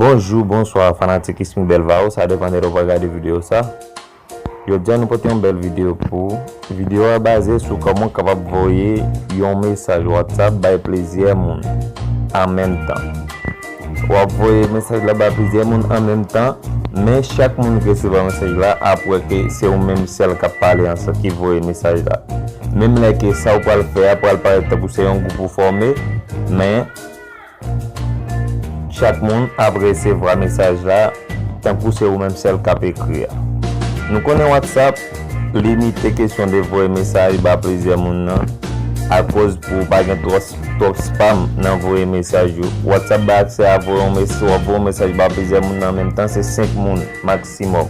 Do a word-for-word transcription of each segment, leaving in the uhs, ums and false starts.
Bonjou, bonswa, fanatik Ismi Belva yo, sa depann de lè w pral gade videyo sa. Jodi a nou pote yon bèl videyo pou ou. Videyo a baze sou kòman w kapab voye yon mesaj WhatsApp bay plizyè moun an menm tan. W ap voye mesaj la bay plizyè moun an menm tan, men chak moun ki resevwa mesaj la ap wè ke se ou menm sèl k ap pale ansanm, ki voye mesaj la. Menm lè ke sa w pral fè a pral parèt tankou se yon gwoup ou fòme, men chak moun ap resevwa mesaj la tankou se ou menm sèl k ap ekri a. Nou konnen WhatsApp limite kesyon de voye mesaj ba plizyè moun nan, akoz pou pa gen twòp, twòp spam nan voye mesaj yo. WhatsApp bay aksè a voye yon mes-, w ap voye yon mesaj ba plizyè moun nan an menm tan, se senk moun maksimòm.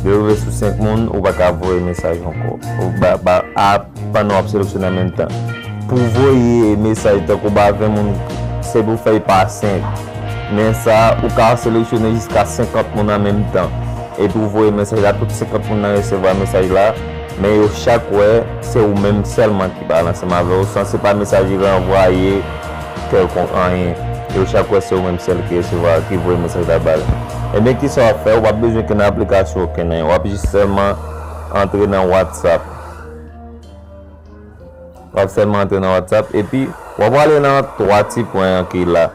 Lè w rive sou senk moun, ou pa ka voye mesaj ankò. Ou ba, ba, a, pandan w ap seleksyone an menm tan. Pou voye mesaj tankou ba ven moun, se pou fè l pa senk. Men sa, ou ka seleksyone jiska senkant moun an menm tan. Epi w voye mesaj la, tout senkant moun nan resevwa mesaj la, men yo chak wè se ou menm sèlman ki pale ansanm avè w, san se pa mesaj ranvwaye kèlkonk anyen. Yo chak wè se ou menm sèl ki resevwa, ki voye mesaj la ba l. Ebyen, kisa w ap fè? W p ap bezwen kenn aplikasyon, kenn anyen. W ap jis sèlman antre nan WhatsApp. W ap sèlman antre nan WhatsApp, epi w ap prale nan twa ti pwen an ki la.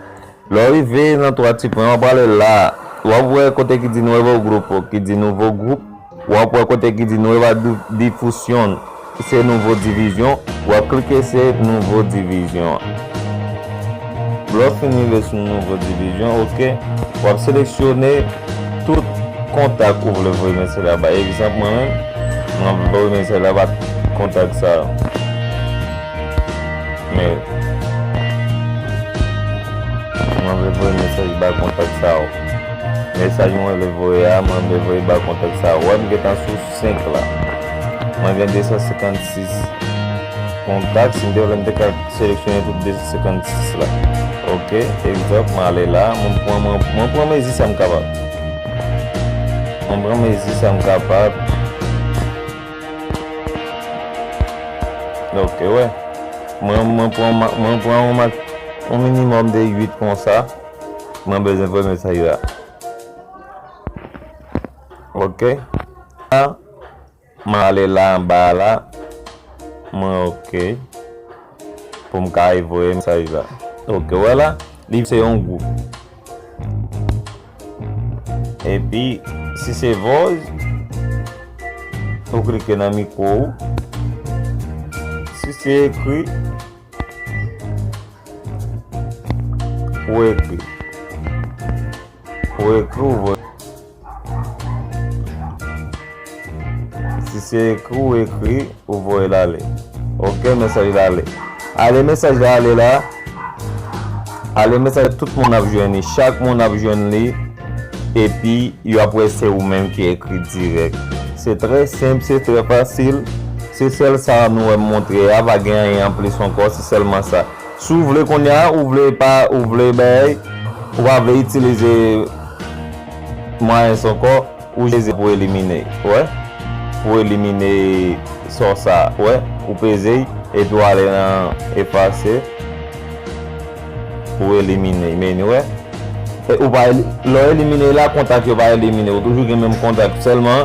Lè w rive nan twa ti pwen, w ap prale la. W ap wè kote ki di nouvo gwoup, ki di nouvo gwoup. W ap wè kote ki di nueva di-, difusión, se nouvo divizyon. W ap klike se nouvo divizyon. Lè w fin rive sou nouvo divizyon, oke, w ap seleksyone tout kontak ou vle voye mesaj la bay. Egzanp, mwen menm, mwen vle voye mesaj la bay kontak sa yo. Men, mwen vle voye mesaj bay kontak sa yo. Mesaj mwen vle voye a, mwen vle voye bay kontak sa yo. Wè, m gentan sou senk la. Mwen gen de san senkannsis kontak. Si m te vle, m te ka seleksyone tout de san senkannsis la. Oke, egzanp, mwen ale la. Mwen pran, mwen, mwen pran mezi sa m kapab. Mwen pran mezi sa m kapab. Oke, wè. Mwen, mwen pran ma-, mwen pran yon mak-, yon minimòm de uit konsa. Mwen bezwen voye mesaj la. Oke. A, mwen ale la anba la. Mwen oke. Pou m ka voye mesaj la. Oke, wè la. Li se yon gwoup. Epi, si se vòz, ou klike nan mikwo ou. Si se ekri, ou ekri. Ou ekri, ou voye. Si se ekri, ou ekri, ou voye l ale. Oke, mesaj la ale. Ale, mesaj la ale la. Ale, mesaj tout moun ap jwenn li. Chak moun ap jwenn li. Epi, yo ap wè se ou menm ki ekri dirèk. Se trè senp, se trè fasil. Se sèl sa nou wè m montre a, pa gen anyen anplis ankò, se sèlman sa. Si w vle kounye a, ou vle pa, ou vle bay, ou pa vle itilize mwayen sa ankò, ou jeze pou elimine, wè. Pou elimine sò sa, wè. Ou peze, epi w ale nan efase, pou elimine, men wè. E ou pa eli-, lè w elimine la, kontak yo pa elimine. Ou toujou gen menm kontak, sèlman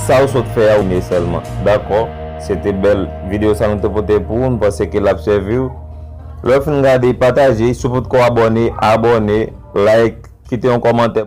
sa ou sot fè a ou elimine sèlman. Dakò? Se te bèl videyo sa nou te pote pou ou, m panse ke l ap sèvi w. Lè w fin gade, pataje, si w potko abòne, abòne, like, kite yon kòmantè.